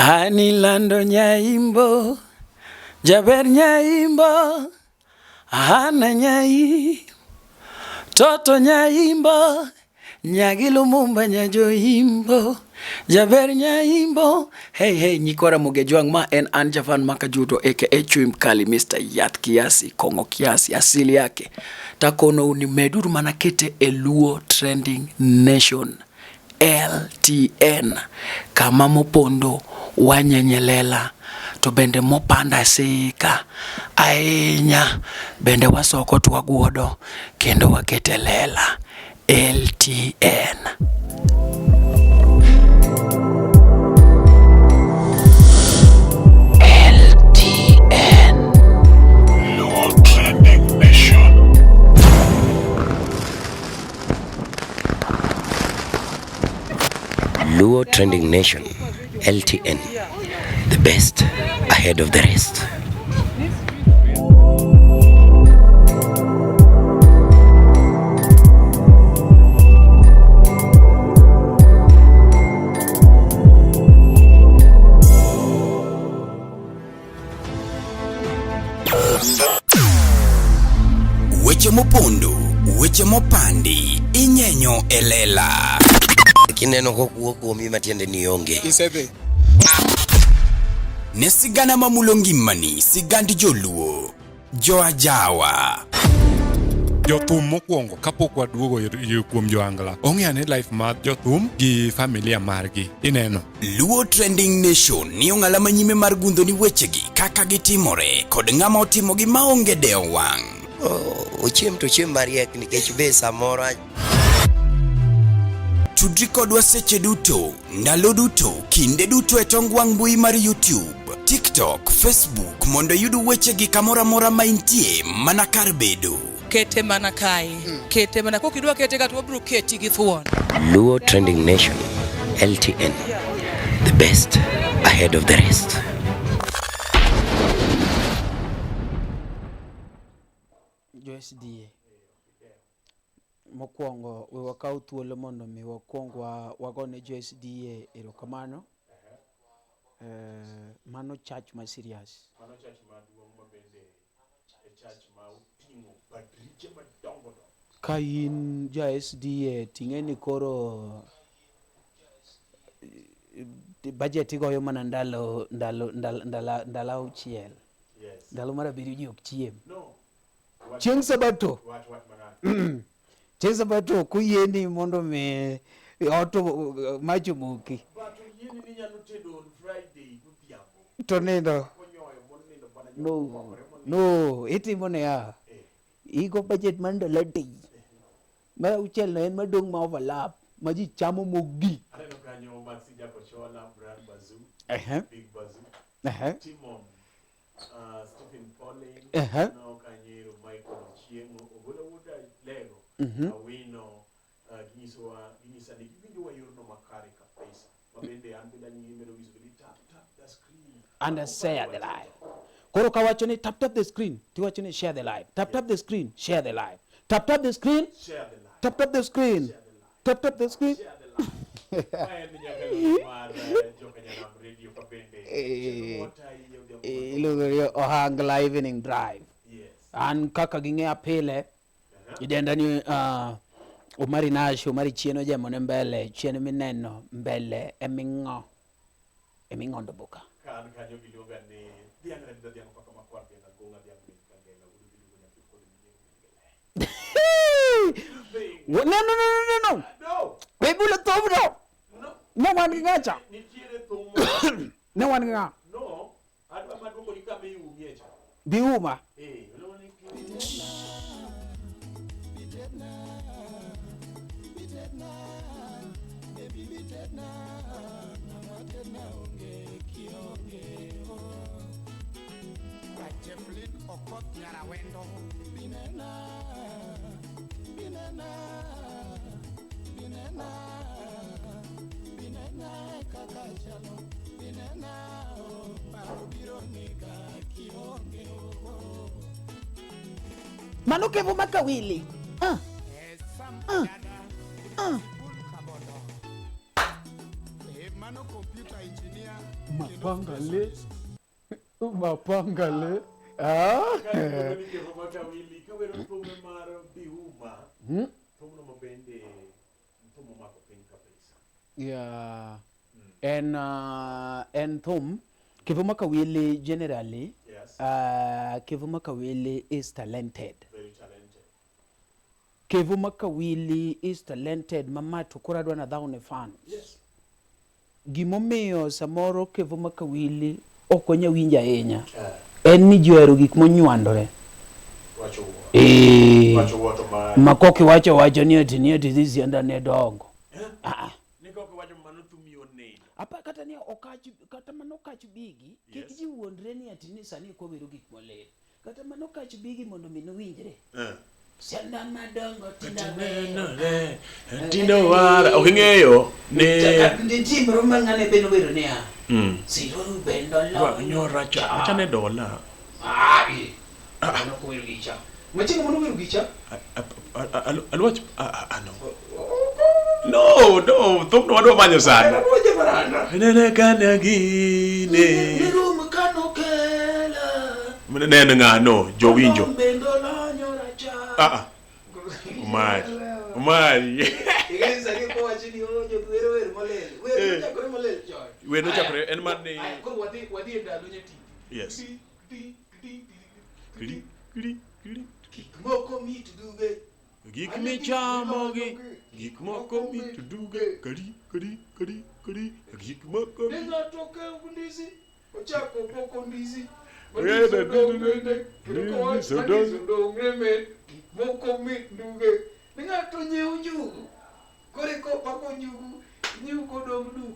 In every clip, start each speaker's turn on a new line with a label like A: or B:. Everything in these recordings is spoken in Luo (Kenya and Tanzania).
A: Anilando nyaimbo, jaber nyaimbo, Hana nyai, toto nyaimbo, nyagi Lumumba nyajoimbo, jaber nyaimbo. Hey hey, nyikwa Ramogi Ajwang' ma en an Javan Makajuto aka Chui Mkali, Mr. Yath Kiasi, Kong'o Kiasi, asili yake. Takonou ni meduru mana kete e Luo Trending Nation. LTN kama mopondo wanyenyelela to bende mopanda sika ahinya bende wasoko to waguodo kendo wakete lela LTN. LTN.
B: Luo Trending Nation.
C: Luo Trending Nation, LTN, the best ahead of the rest.
D: Weche mopondo, weche mopandi, inyenyo e lela.
C: Kineno kokuo kuomi matiende ni onge.
E: Isedhi.
D: Ne sigana mamulo ngimani, sigand joluo. Joajawa.
B: Jothum mokwongo kapok waduogo kuom joangla ong'e ane life mar jothum gi familia margi ineno.
D: Luo Trending Nation ni ong'ala manyime mar gundho ni wechegi kaka gitimore kod ng'ama otimogi maonge dewo wang'.
C: Ochiem to ochiem mariek nikech be samoro
D: Tudri kodwa seche duto, ndalo duto, kinde duto e tong wang' mbui mar YouTube, TikTok, Facebook mondo iyud wechegi kamoro amora ma intie mana kar bedo.
F: Kete mana kae. Kete mana kokidwa kete ka to wabiro keti gi thuon.
C: Luo Trending Nation, LTN, the best ahead of the rest.
G: Jo SDA. Mokwongo we wakaw thuolo mondo mi wakwong wagone jo SDA erokamano. Mano church ma serious.
H: Mano church maduong' ma bende e church ma oting'o padriche madongo dongo.
G: Ka in ja SDA ting'e ni koro budget igoyo mana ndalo ndalo ndalo ndalo ndalo auchiel.
H: Yes.
G: Ndalo mar abiriyo ji ok chiem.
H: No.
G: Chieng' Sabato.
H: Wach wach marach.
G: Chieng' Sabato ok oyieni mondo mi ot mach omoki.
H: But oyieni ni inyalo tedo on Friday godhiambo.
G: To nindo.
H: Konyoyo monindo bana
G: No, no, itimo niya. Igo budget mar ndalo adek. Mar auchiel no en madong' ma overlap ma ji chamo mogik.
H: Aneno kanyo Maxi Jakochola, Brad Bazoo, Big Bazoo, Timon, Stephen Pauling, aneno kanyo ero Michael Ochieng', Ogola Wuod Alego, Awino, ginyisowa ginyisa ni giwinjowa yorno makare kabisa. Ma bende an bende anyime nyisogi ni tap tap the screen.
G: And share the live. Koro kawacho ni tap tap the screen, tiwacho ni share the live. Tap tap the screen, share the live. Tap tap the screen,
H: Share the live.
G: tap tap the screen. Tap tap the screen.
H: Share the live. Ma en nyakalondo mar Jokanyanam Radio ka bende chenro motayi e odhiambo ma
G: Iluongo ni Ohangla Evening Drive.
H: Yes.
G: An kaka ging'eya pile, idenda ni Omari Nash, Omari chien ojemo ne mbele, chien mineno mbele eming'o, eming'ondo boka.
H: Ka an kanyo giluonga ni dhiang' radida dhiang' paka makwar dhiang' agong'a dhiang' min kangela wuod bilugo nyathi kod minyieng min
G: No, no, no, no, no, no.
H: No.
G: We bulo thumno.
H: No.
G: Ne wan gi ng'acha.
H: Nitiere thum moro.
G: Ne wan gi ng'a.
H: No. Adwa maduoko ni kama iumie cha.
G: Bi uma.
H: Eh, iluongo ni
G: Mano kevo makawili. Mapangale. Mapangale. Ah.
H: Kaluongo ni Kevo Makawili, kawero thum mar Biuma. Thumno ma bende thum momako piny kabisa.
G: Yeah. En en thum Kevo Makawili generally.
H: Yes.
G: Kevo Makawili is talented.
H: Very talented.
G: Kevo Makawili is talented mama to koro adwa nadhaw ne fans.
H: Yes.
G: Gimomiyo samoro Kevo Makawili ok onya winjo ahinya en ni ji ohero gik monywandore.
H: Wacho wuo.
G: Eh,
H: Wacho wuo to ma.
G: ma kok iwacho wacho ni ati dhi sianda ne dongo. Ah, ah.
H: Ni kok iwacho mano thum yoneno.
G: Apa kata ni okach kata mano okach bigi kik
H: Yes.
G: ji wuondre ni ati ni sani ok wawero gik molil. Kata mano okach bigi mondo mi nowinjre. Sianda madongo tinda
H: Nenore, tindo wara. Ok ing'eyo ni
G: Nitie moro ma ng'ane be nowero niya. Siruoru bende olony.
H: Nyora cha. Achane dola.
G: Ah, eh. Mano ok owero gicha. Machiegni mano owero gicha.
H: Aluach ano. No, no, thumno wadwa manyo sana.
G: Ruoje maranda.
H: Nene kana gine.
G: Nirum kanokela.
H: Nene ng'ano, jowinjo.
G: Bende olonyo racha.
H: Ah, ah. Omari. Omari.
G: Ing'e sani kowacho ni oh, jogi wero wer molil. Wer
H: Eh.
G: nochakore molil chon.
H: Wer nochakore en mar ni
G: Aya, koro wadhi e ndalo nyatiti.
H: Yes.
G: Di, di, di, di,
H: Kli, kli, kli.
G: Gik moko mit duge.
H: Gik michamo gi gik moko mit duge kari kari kari kari gik moko
G: Ne
H: mit
G: ng'ato kawo ndizi, ochako poko ndizi.
H: Eh,
G: Mandizi odong' bende, kendo
H: Ndizi
G: kowacho
H: odong'.
G: mandizi odong' ne mit, gik moko mit duge. Ne ng'ato nyiewo njugu, koro kopako njugu, njugu kodong' duk.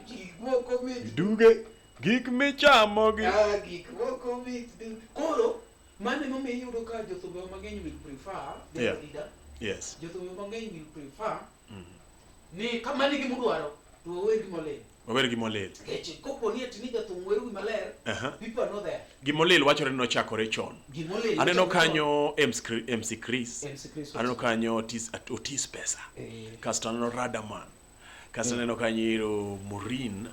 G: Gik moko mit
H: duge gik michamo gi
G: Ah, gik moko mit duge. Koro, mano emomiyo iyudo ka jothumbe mang'eny will prefer,
H: Yeah.
G: Jadida,
H: Yes.
G: jothumbe mang'eny will prefer ni kama nigi mudwaro to wawer gimolil.
H: Wawer gimolil.
G: Nikech kopo ni ati ni jathum wero gimaler,
H: Aha.
G: people are not there.
H: Gimolil wachore ni nochakore chon.
G: Gimolil.
H: Aneno kanyo MC Chris.
G: MC Chris
H: Aneno kanyo Otis Pesa.
G: Eh.
H: Kasto aneno Radaman. Kasto aneno kanyo ero Maureen.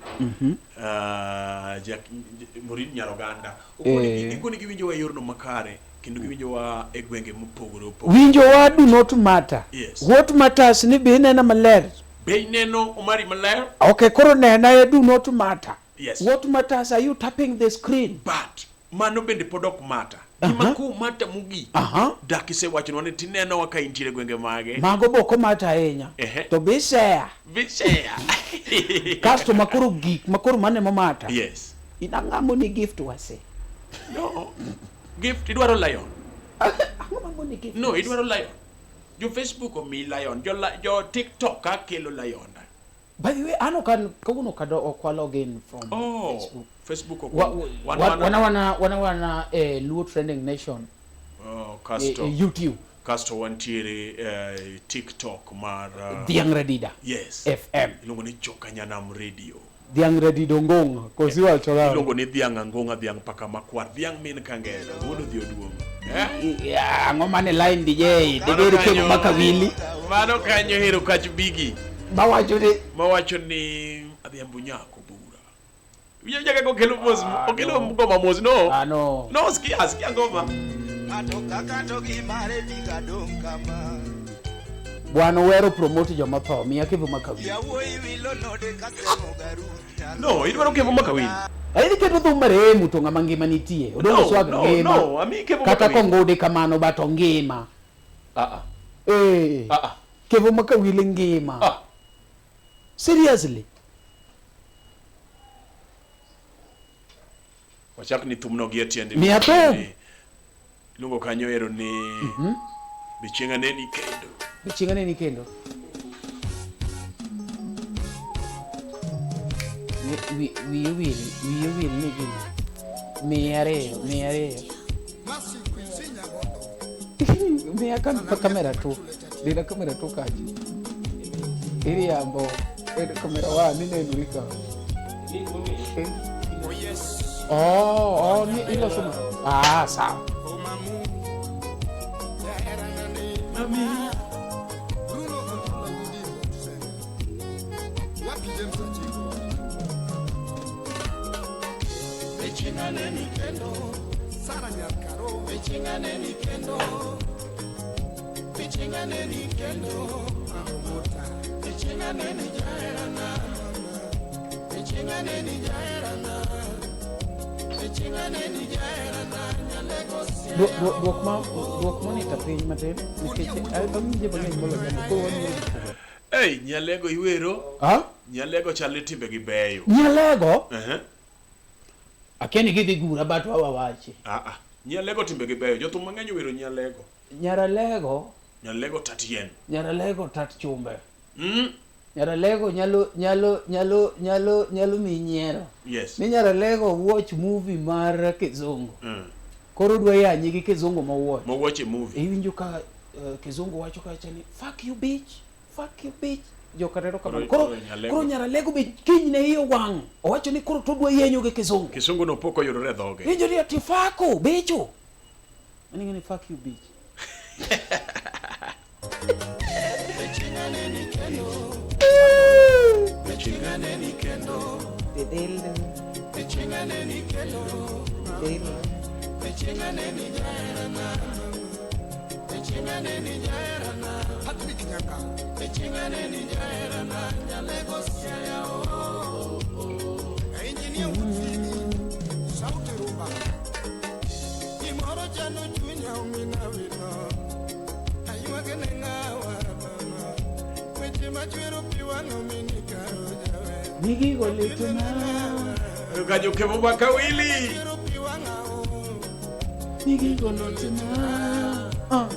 H: Maureen Nyaroganda. Okoni giwinjowa e yorno makare kendo giwinjowa e gwenge mopogore opogore.
G: Winjowa do not matter.
H: Yes.
G: What matters ni be inena maler.
H: Be ineno Omari maler?
G: Okay, koro nena e do not matter.
H: Yes.
G: What matters are you tapping the screen?
H: But mano bende pod ok mata. Gima ko mata mogik.
G: Aha.
H: Dak isewachonwa ni tinenowa ka intiere e gwenge mage.
G: Mago be ok omata ahinya.
H: Ehe.
G: To be share.
H: Be share.
G: Kasto makoro gik makoro mane momata.
H: Yes.
G: Inang'amo ni gift wase.
H: No. Gift idwaro lion.
G: Ang'o mamo ni gift?
H: No,
G: wase?
H: idwaro lion. Jo Facebook omi lion, jo TikTok ka kelo lion.
G: By the way, an ok an kawuono kado ok wa log in from
H: Oh,
G: Facebook.
H: Facebook ok.
G: Wana Luo Trending Nation.
H: Oh, kasto.
G: YouTube.
H: Kasto wantiere TikTok mar
G: Dhiang' Radida.
H: Yes.
G: FM.
H: Iluongo ni Jokanyanam Radio.
G: Dhiang' Radida Ngong', kosi wacho nang'o?
H: Iluongo ni dhiang' angong'a, dhiang' paka makwar, dhiang' min kangera, wuod odhi oduong'. Eh?
G: Ang'o mane line DJ? Dibed Kevo Makawili.
H: Mano kanyo hero kach bigi.
G: Mawacho
H: ni adhiambo nyako bura. Winjo jaga kokelo mos, okelo ngoma mos no.
G: Ah no.
H: No, sikia ngoma.
G: Bwana wero promote joma tho, miya Kevo Makawili.
H: No, idwaro Kevo Makawili.
G: Aidhi keto thum marehemu to ng'ama ngima nitie. Odongo
H: No,
G: swag
H: no,
G: ngima.
H: no, ami Kevo
G: Kata
H: Makawili.
G: kongude kamano but ongima.
H: Ah ah.
G: Eh.
H: Ah ah.
G: Kevo Makawili ngima.
H: Ah.
G: Seriously.
H: Wachak ni thumno gi e tiende.
G: Miya thum.
H: Iluongo kanyo ero ni Be chieng' aneni kendo.
G: Be chieng' aneni kendo. Wiyi owil ni gini. Miya ariyo, miya ariyo. Miya kamera tu. Dina kamera tu kacha. Iriambo. Kamera wa ninenori ka. Oh, ni iloso ma. Ah, sawa. Duok ma duok monitor piny matin nikech awinje mang'eny moloyo mano koro wamiyo ji pogruok.
H: Ei, Nyalego iwero.
G: Ha?
H: Nyalego chal ni timbe gi beyo.
G: Nyalego?
H: Uh-huh.
G: Akia ni gidhi gura but wawawachi.
H: Ah ah. Nyalego timbe gi beyo. Jothum mang'eny owero Nyalego.
G: Nyaralego,
H: Nyalego tat yien.
G: Nyaralego tat chumbe.
H: Nyaralego
G: nyalo nyalo nyalo nyalo nyalo miyi nyiero.
H: Yes.
G: Ni Nyaralego watch movie mar kizungu. Koro odwa yanyi gi kizungu mowuoch.
H: Mowuoch e movie.
G: Iwinjo ka kizungu wacho kacha ni fuck you bitch, fuck you bitch. Joka rero kamano. Koro
H: Koro Nyalego.
G: koro Nyaralego be kiny ne iye owang'. Owacho ni koro to odwa yenyo gi kizungu.
H: Kisungu no pok oyudore e dhoge.
G: Iwinjo ni ati fako bicho. Mano ing'e ni fuck you bitch. Nigigo litna.
H: Kanyo Kevo Makawili.
G: Nigigo litna. Ah.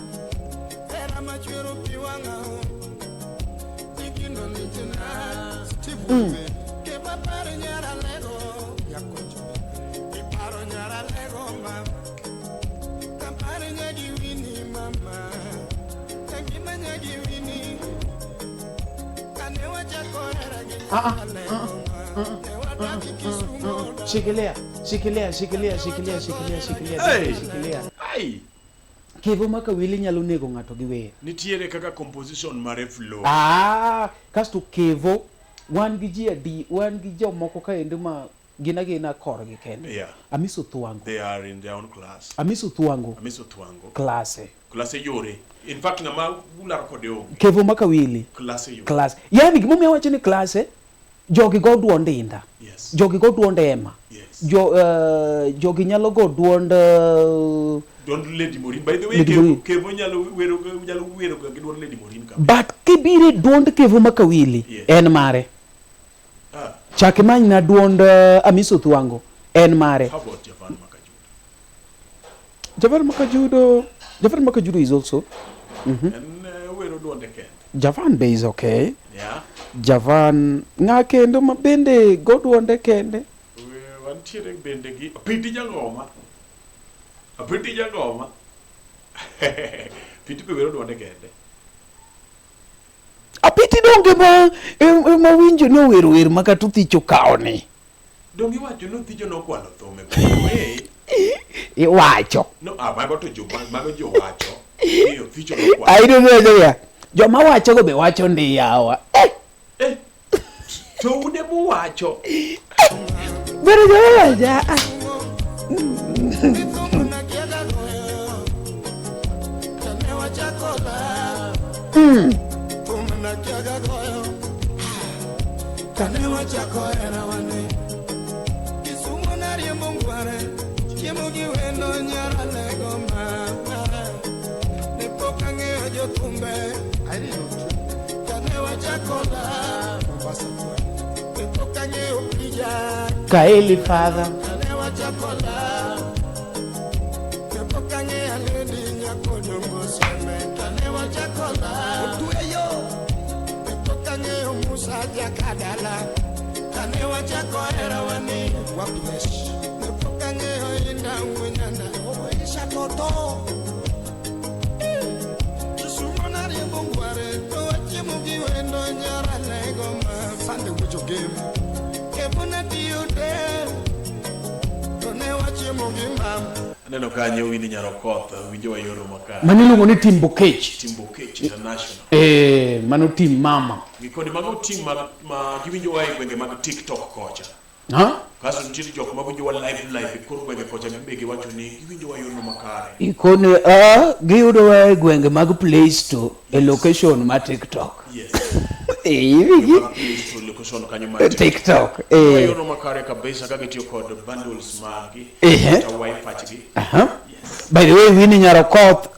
G: Shikilia, shikilia, shikilia, shikilia, shikilia, shikilia,
H: Hey!
G: shikilia.
H: Ai.
G: Kevo Makawili nyalo nego ng'ato gi wer.
H: Nitiere kaka composition mare flow.
G: Ah, kasto Kevo wan gi ji adi, wan gi jomoko kaendi ma gin agina korgi kende.
H: Yeah.
G: Amiso Thwango.
H: They are in their own class.
G: Amiso Thwango.
H: Amiso Thwango.
G: Klase.
H: Klase yore. In fact ng'ama ular kode onge.
G: Kevo Makawili.
H: Klase yore.
G: Class. Yani gimomiyo awacho ni klase, jogi go duond Inda.
H: Yes.
G: Jogi go duond Emma.
H: Yes.
G: Jogi nyalo go duond
H: Duond Lady Morin. By the way,
G: Lady
H: Kevo,
G: Morin.
H: Kevo nyalo wero nyalo wero ga gi duond Lady Morin ka.
G: But kibiro e duond Kevo Makawili,
H: Yes.
G: en mare.
H: Ah.
G: Chak imanyna duond Amiso Thwango, en mare.
H: How about Javan Makajudo?
G: Javan Makajudo, Javan Makajudo is also.
H: En wero duonde kende.
G: Javan be is okay.
H: Yeah.
G: Javan ng'a kendo ma bende go duonde kende.
H: Wantiere bende gi Piti Jangoma. Piti Jangoma. Piti be wero duonde kende.
G: Apiti donge ma ema winjo ni owero wer ma kata Othicho okawo ni.
H: Donge iwacho ni Othicho nokwalo thum e way.
G: Iwacho.
H: No, ah, mago to jo mago jo wacho. Ni Othicho nokwalo.
G: I don't know ya. Joma wacho go be wacho ndi yawa.
H: Eh. To une muwacho.
G: Bero joma wacho. Ah. Kaeli father.
H: Aneno kanyo Winnie Nyarokoth winjo wa yoro makare.
G: Mano iluongo ni Team Bokech.
H: Team Bokech International.
G: Eh, mano team mama.
H: Gikoni mago team ma, ma giwinjo wa e gwenge mag TikTok kocha.
G: Ha?
H: Kasto nitiere jok ma winjowa live live e kor gwenge kocha be giwacho ni giwinjowa yorno makare.
G: Ikone a giyudowa e gwenge mag Play Store e location ma TikTok.
H: Yes.
G: Eh, iwinji?
H: Mag Play Store location kanyo mar
G: TikTok.
H: Giwinjowa
G: Eh.
H: yorno makare kabisa ka gitiyo kod bundles margi
G: Ehe.
H: kata wifi gi.
G: Aha. By the way, Winnie Nyarokoth,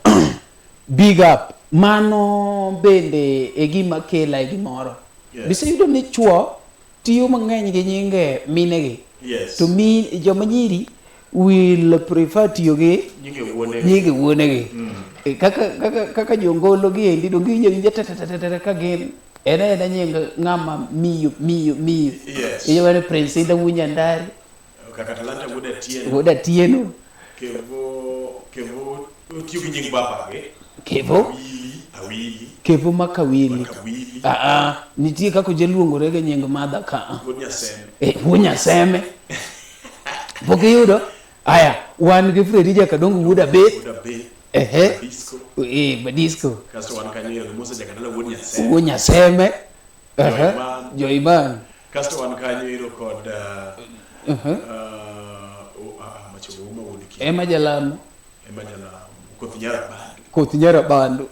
G: big up. Mano bende e gima kela e gimoro.
H: Yes.
G: Biseyudo ni chuo tiyo mang'eny gi nyinge minegi.
H: Yes.
G: To mi joma nyiri will prefer tiyo gi
H: Nyinge wuonegi.
G: nyinge wuonegi. E, Kaka kaka kaka jongolo gi endi donge iwinjo awinja ta ta ta ta ta ka gin en aena nying ng'ama miyo miyo miyo.
H: Yes.
G: Iwacho ni Prince Indah Wunyandari,
H: Kaka Talanta Wuod Atieno.
G: Wuod Atieno.
H: Kevo Kevo otiyo gi nying babagi.
G: Kevo?
H: Awili, Awili.
G: Kevo Makawili.
H: Makawili.
G: Ah ah, nitie kaka ojaluongore gi nying madha ka.
H: Wuod Nyaseme.
G: Eh, wuod Nyaseme. Pok iyudo? Aya, wan gi Fredi Jakadongo wuod Abeth.
H: Wuod Abeth.
G: Ehe.
H: Badisco.
G: Eh, Badisco.
H: Kasto wan kanyo ero gi Musa Jakadala wuod Nyaseme.
G: Wuod Nyaseme. Ehe.
H: Joiman.
G: Joiman.
H: Kasto wan kanyo ero kod uh, uh, ah, macho Ouma wuod Kinde.
G: Ema Jalamo.
H: Ema Jalamo. Koth Nyarabando.
G: Koth Nyarabando.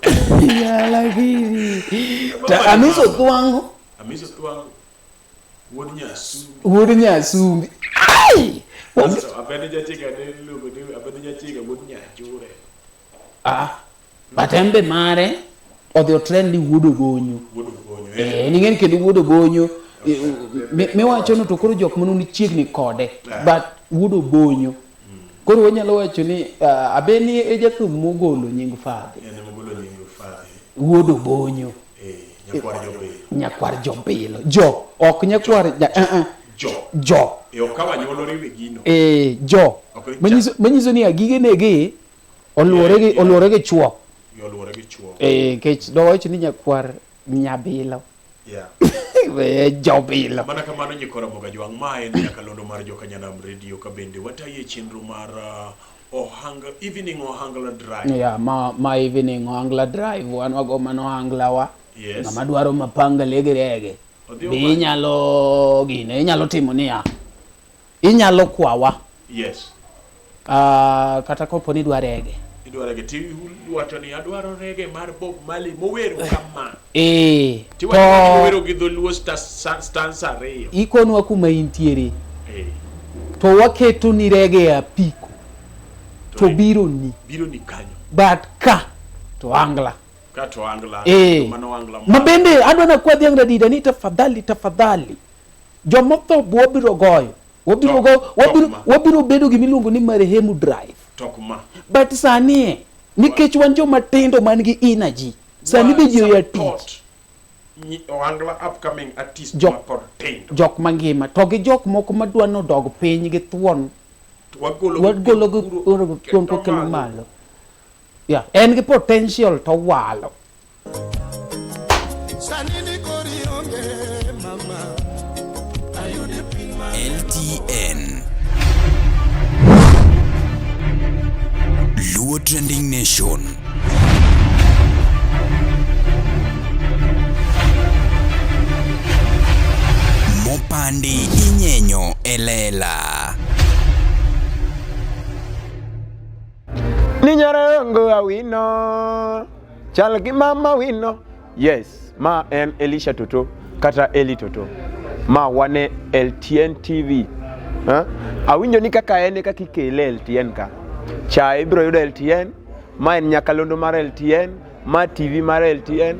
G: Yala gini. Ta Amiso Thwango.
H: Amiso Thwango. Wuod Nyasumbi.
G: Wuod Nyasumbi. Ai!
H: Kasto Abedi Jachiga ne iluongo ni Abedi Jachiga wuod Nyachure.
G: Ah. But en be mare odhi otrend ni wuod Ogonyo.
H: Wuod Ogonyo. Eh.
G: Eh, ning'eni kendo wuod Obonyo eh, miwacho no to koro jok mane ni chiegni kode but wuod Obonyo. Koro wanyalo wacho ni uh, Abeni e jathum mogolo nying fadhi.
H: En ema ogolo nying fadhi.
G: Wuod Obonyo.
H: Eh, nyakwar Jobilo.
G: Nyakwar Jobilo. Jo, ok nyakwar ja, uh -uh.
H: Jo.
G: Jo.
H: E okaw anyuola oriwe gino.
G: Eh, jo.
H: Ok ni
G: Manyiso manyiso ni agigene gi oluwore gi oluwore gi chuo.
H: Oluwore gi chuo.
G: Eh, nikech dowach ni nyakwar Nyabilo.
H: Yeah.
G: Eh, Jobilo.
H: Mana kamano nyikwa Ramogi Ajwang', ma en nyakalondo mar Joka Nyanam Radio ka bende watayi e chenro mar uh, Ohangla, Evening Ohangla Drive.
G: Yeah, ma, ma evening Ohangla Drive, wan wago mano Ohangla wa.
H: Yes.
G: Ng'ama dwaro mapanga lege rege.
H: Odhi
G: Be
H: omany.
G: inyalo gine, inyalo timo niya. Inyalo kwawa.
H: Yes.
G: Kata kopo ni idwa rege.
H: Idwa rege ti iwacho ni adwaro rege mar Bob Marley mowero kama.
G: Eh.
H: Tiwacho ni mowero gi dholuo stanza ariyo.
G: Ikonwa kuma intiere.
H: Eh.
G: To waketo ni rege e apiko. To biro ni.
H: Biro ni kanyo.
G: But ka to angla.
H: Ka to angla.
G: Eh.
H: Mano angla.
G: Ma bende adwa nakwa dhiang' radida ni tafadhali tafadhali. Jomotho wabiro goyo. Wabiro go wabiro wabiro bedo gima iluongo ni marehemu drive.
H: Tok ma.
G: But sani nikech wan joma tindo man gi energy. Sani be ji oya tich.
H: Ohangla upcoming artist ma pod tindo.
G: Jok mangima to gi jok moko madwa nodog piny gi thuon.
H: Wagolo
G: Wagolo gi thuon kokelo malo. Yeah, en gi potential to walo.
D: LTN Luo Trending Nation. Mopandi inyenyo elela.
E: Ni nyarongo awino chal gi mama wino. Yes, ma en Elisha Toto kata Eli Toto. Ma wane LTN TV. Ha? Awinjo ni kaka en e kaka ikele LTN ka. Chae ibiro yudo LTN, ma en nyakalondo mar LTN, ma TV mar LTN.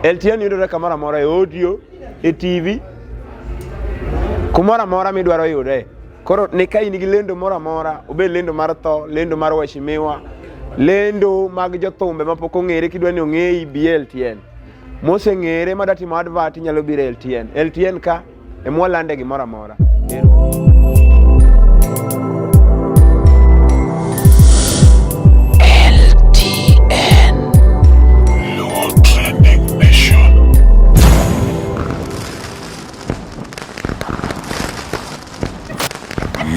E: LTN yudore kamoro amora e audio, e TV, kumoro amora midwaro yude. Koro ne ka in gi lendo moro amora, obed lendo mar tho, lendo mar waheshimiwa, lendo mag jothumbe mapok ong'ere kidwa ni ong'eyi bi e LTN. Moseng'ere madwa timo advert inyalo biro e LTN. LTN ka ema walande gimoro amora.
C: LTN.
B: Luo Trending Nation.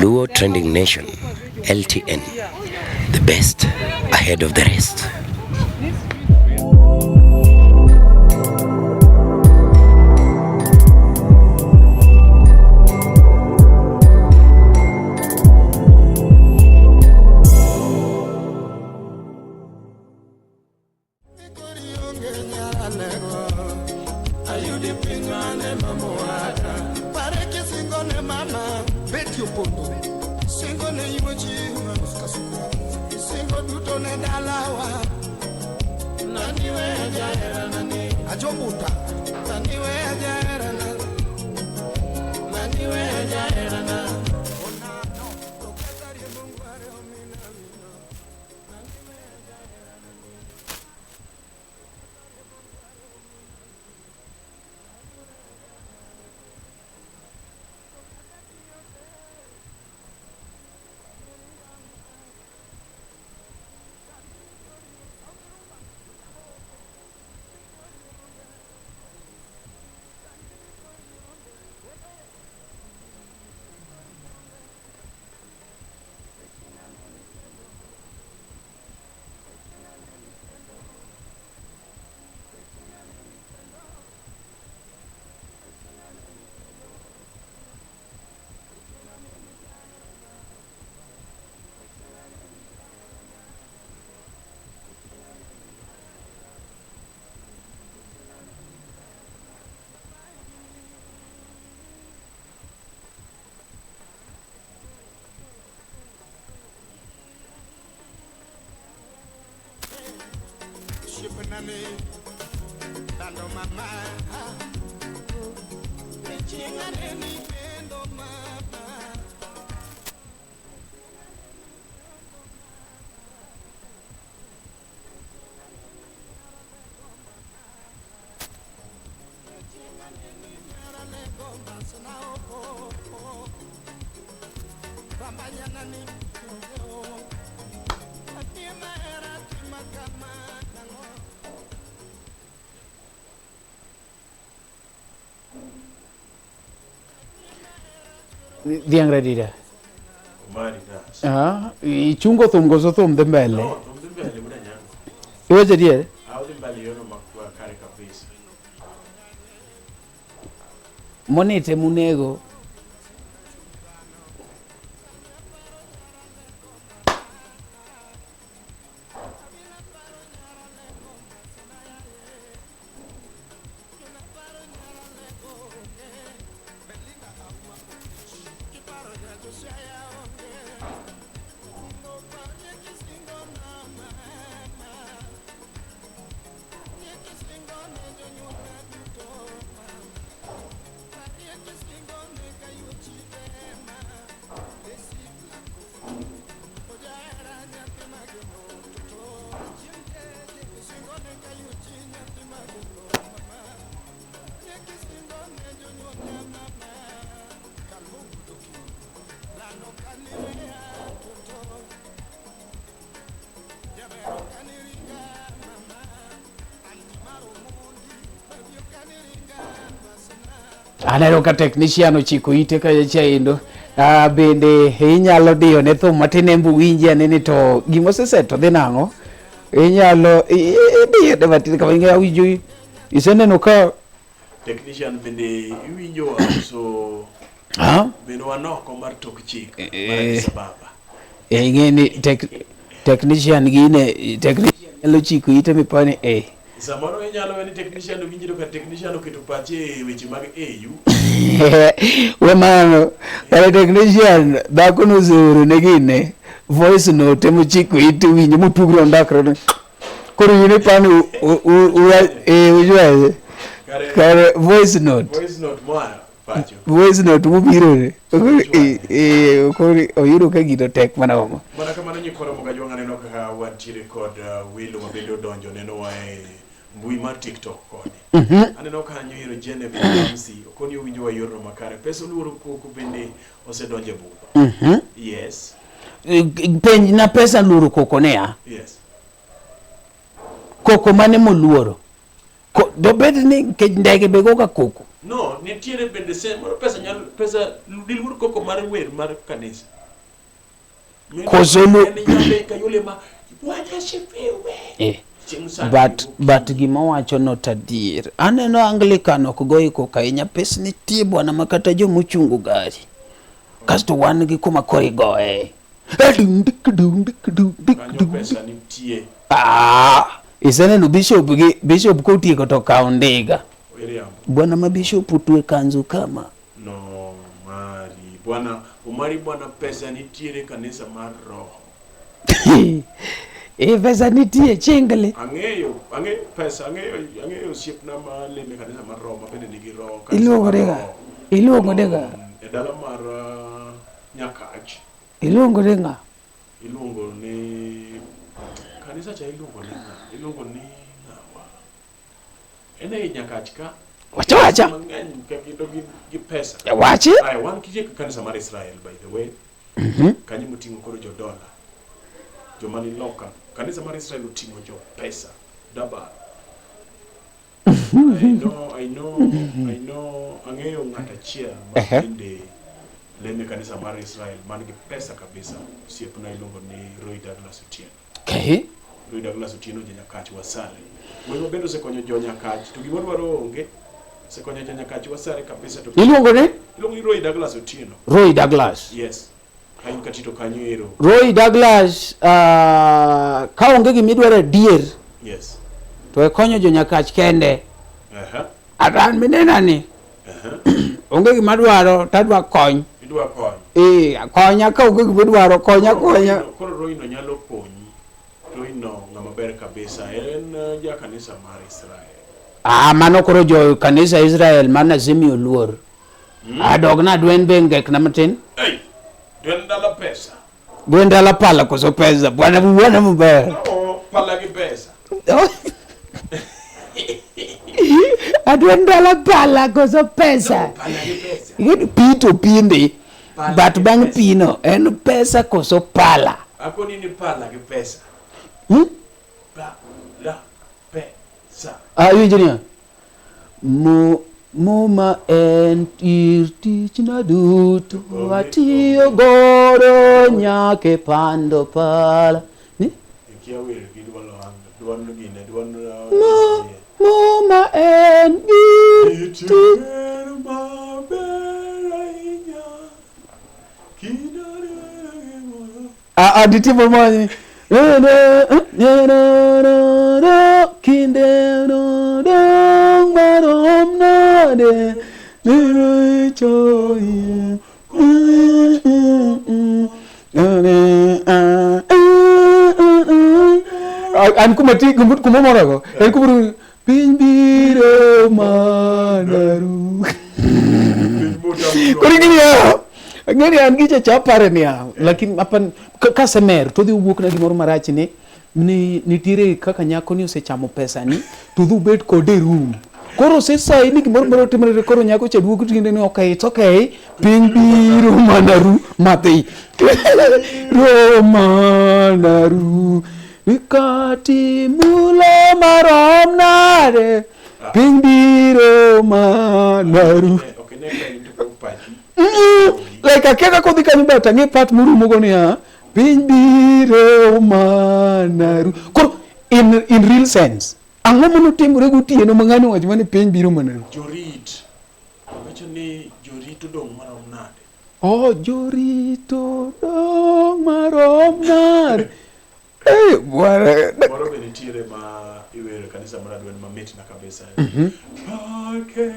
C: Luo Trending Nation, LTN. The best ahead of the rest.
I: Betty Opondo. Singo ne yuochi Kasuku. Singo duto ne dalawa. Nani we jahera nani. Ajombuta. Nani we jahera na. Nani we jahera na. Shipnani, Lando mama, Chinga neni pendo mama.
G: Dhiang' radida.
H: Omari Nas.
G: Ah, ichungo thum koso thum dhi mbele?
H: No, thum dhi mbele wuod Anyango.
G: Iwacho adier?
H: Ah, odhi mbele yono makare kabisa.
G: Monite munego. Aneno ka technician ochiko ite kacha chaendo. Ah, bende inyalo diyo ne thum matin embu winji ane ni to gima oseset to dhi nang'o? Inyalo idiyo ne matin kama ing'e awinjo iseneno ka
H: Technician bende iwinjo wa so
G: Ah?
H: bende wanoko mar tok chik mar Addis Ababa.
G: Eh, ing'e ni technician gine technician nyalo chiko ite mipani eh.
H: Samoro inyalo we ni technician owinjiro ka technician oketo pache e weche mag AU.
G: We mano, kare technician dhako noseoro ne gine voice note mochiko ite winjo motugre ondakre ni koro in ipani ujwaye kare voice note
H: Voice note moa pacho.
G: voice note mobiro ni koro oyudo ka gino tek mana omo.
H: Mana kamano nyikwa Ramogi Ajwang' aneno kaka wantiere kod welo ma bende odonjo nenowa e mbui mar TikTok koni. Aneno kanyo ero Genevieve Ramsey okoni owinjowa e yorno makare. Pesa oluoro koko bende osedonjo e budho. Yes.
G: Penj na pesa luoro koko niya.
H: Yes.
G: Koko mane moluoro? Dobed ni nikech ndege be goga koko.
H: No, nitiere bende se moro pesa nyalo pesa diluor koko mar wer mar kanisa.
G: Koso lu-
H: En nyambe kayole ma Bwana asifiwe. Chieng' sani
G: But gima owacho no to adier. Aneno Anglican ok goyi koko ahinya. Pes nitie bwana ma kata jomochungo gari. Kasto wan gi kuma koro igoye. Dung, dik, dung, dik, dung, dik,
H: Kanyo
G: dung.
H: pesa nitie.
G: Ah, iseneno bishop gi bishop kotieko to kawo ndiga.
H: Iriambo.
G: Bwana ma bishop otwe kanzu kama.
H: No, mari. Bwana Omari bwana pesa nitiere kanisa mar roho.
G: E pesa nitie chingli.
H: Ang'eyo, ang'eyo pesa, ang'eyo, ang'eyo osiepna ma leme kanisa mar roho ma bende nigi roho. Kanisa
G: Iluongo
H: mar
G: nega.
H: roho.
G: Iluongo nega.
H: E dala mar Nyakach.
G: Iluongo nega.
H: Iluongo ni kanisa cha iluongo ni ng'a? Iluongo ni ng'awa? En ei Nyakach ka.
G: Wacha wacha.
H: Mang'eny ka gin gi pesa.
G: Wachi.
H: Aya, wan kitie kanisa mar Israel by the way. Kanyo moting'o koro jo dola. Joma ni loka. Kanisa mar Israel oting'o jo pesa. Dabar. I know, I know, I know, ang'eyo ng'at achiel ma bende leme kanisa mar Israel man gi pesa kabisa. Osiepna iluongo ni Roy Douglas Otieno.
G: Okay.
H: Roy Douglas Otieno ja Nyakach Wasare. Gweng'wa bende osekonyo jo Nyakach to gima odwaro onge. Osekonyo jo Nyakach Wasare kabisa to
G: Iluongo ni?
H: Iluongo ni Roy Douglas Otieno.
G: Roy Douglas.
H: Yes. Ka in katito kanyo ero.
G: Roy Douglas ka onge gima idwaro adier.
H: Yes.
G: To ikonyo jo Nyakach kende. Atan minena ni. Onge gima dwaro to adwa kony.
H: Idwa kony.
G: Konya ka onge gima idwaro, konya konya.
H: Koro Roy no nyalo konyi. Roy no ng'ama ber kabisa. En ja kanisa mar Israel.
G: Mano koro jo kanisa Israel man Azimio luor. Adog na dwen be ngekna matin.
H: Ei, dwen dala pesa.
G: Dwen dala pala koso pesa. Bwana bwana maber.
H: No, pala gi pesa.
G: Adwen dala pala koso pesa.
H: No, pala gi pesa.
G: Pi to pindi. But bang' pino en pesa koso pala.
H: Akoni ni pala gi pesa. Pala pesa.
G: Engineer. Muma en tir tichna duto atiyo godo nyaka pando pala. Ni?
H: Ikia wer gi dwol dwol gine dwol.
G: Muma en gir tich. Nitie moro moro kinde no dong marom nade an kuma ti kuma morogo en kuma piny biro manaru. Koro ing'eni ya ng'eni an gicha cha apare niya lakini apan kasemer to dhi wuok na gimoro marach ni nitiere kaka nyako ni osechamo pesa ni to dhi ubet kode e room. Koro osesayi ni gimoro moro timore koro nyako cha duogo tiende ni okay, it's okay, piny biro manaru madhi. Ro manaru nikati mulo marom nade piny biro manaru. Like akia kodhi kanyo but ang'e part morumogo niya piny biro manaru. Koro in real sense ang'o manotimore gotieno ma ng'ani owacho mana ni piny biro manaru?
H: Jorit wacho ni jorit odong' marom nade?
G: Oh, jorito dong' marom nade? Bwana.
H: Moro be nitiere ma iwero e kanisa mar Adwen mamit na kabisa. Pake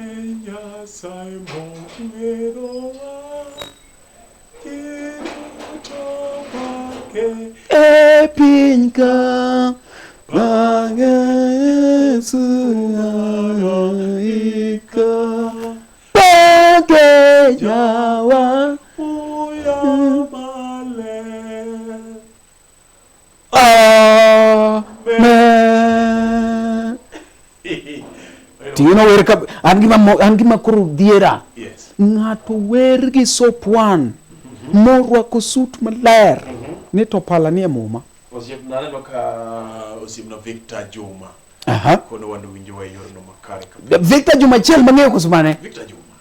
H: Nyasaye mong'erowa, Kiduto pake
G: e piny ka bang'e Yesu ika pake nyawa
H: muya maler.
G: Amen. Tino wer ka an gima koro dhiera.
H: Yes.
G: Ng'ato wer gi sop wan morwako sut maler ni to pala nie muma.
H: Osiepna aneno ka osiepna Victor Juma. Kono wando winjo wa e yorno makare kabisa.
G: Victor Juma achiel mang'eyo koso mane?
H: Victor Juma.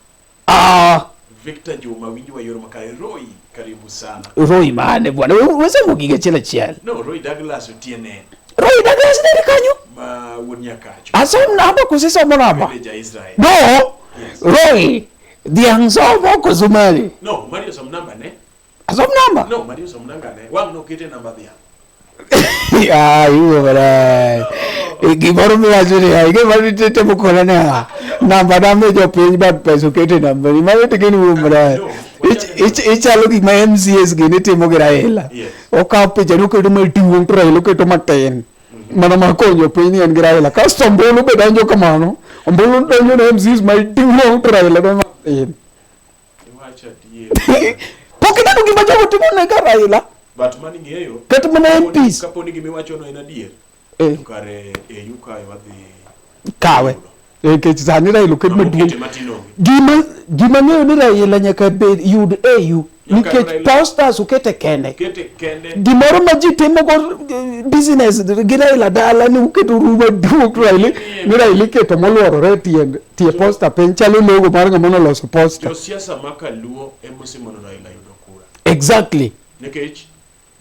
H: Victor Juma winjo wa e yorno makare. Roy, karibu sana.
G: Roy mane bwana? Wesomo gigo achiel achiel.
H: No, Roy Douglas Otieno.
G: Roy Douglas ne ni kanyo?
H: Ma wuod Nyakacho.
G: Asom namba koso isomo namba?
H: Bende ja Israel.
G: No.
H: Yes.
G: Roy, dhiang' somo koso mane?
H: No, Mario som namba ne.
G: Asom namba?
H: No, Mario som namba ne. Wang' nokete namba dhiang'.
G: Iwuo marach. Gimoro miwacho ni gima temo kona ni namba namba jopiny but pesa okete namba ni. Mano to gini wuo marach. Ichalo gik ma MCAs gini timo gi Raila.
H: Yes.
G: Okawo picha ni oketo maduong' to Raila oketo matin. Mana mar konyo piny ni en gi Raila. Kasto ombulu be donjo kamano. Ombulu donjo ne MCAs maduong' to Raila donjo matin.
H: Iwacho adier.
G: Pok ineno gima jogo timo ne ga Raila.
H: But mani ng'eyo.
G: Kata mana MPs.
H: Kapo ni gima iwachono en adier.
G: Eh.
H: To kare AU kae wadhi
G: Kawe. Nikech sani Raila oket
H: Ng'ama
G: maduong'.
H: okete matin onge.
G: Gima gima ng'eyo ni Raila nyaka bed yud AU
H: Nyaka
G: nikech
H: Raila-
G: posters okete kende.
H: Kete kende.
G: Gimoro ma ji timo go business gi Raila dala ni uketo ru maduong' to Raila ni Raila iketo moluorore e tiend tie poster piny chalo logo mar ng'ama noloso poster.
H: Josiasa ma kaluo ema osemono Raila yudo kura.
G: Exactly.
H: Nikech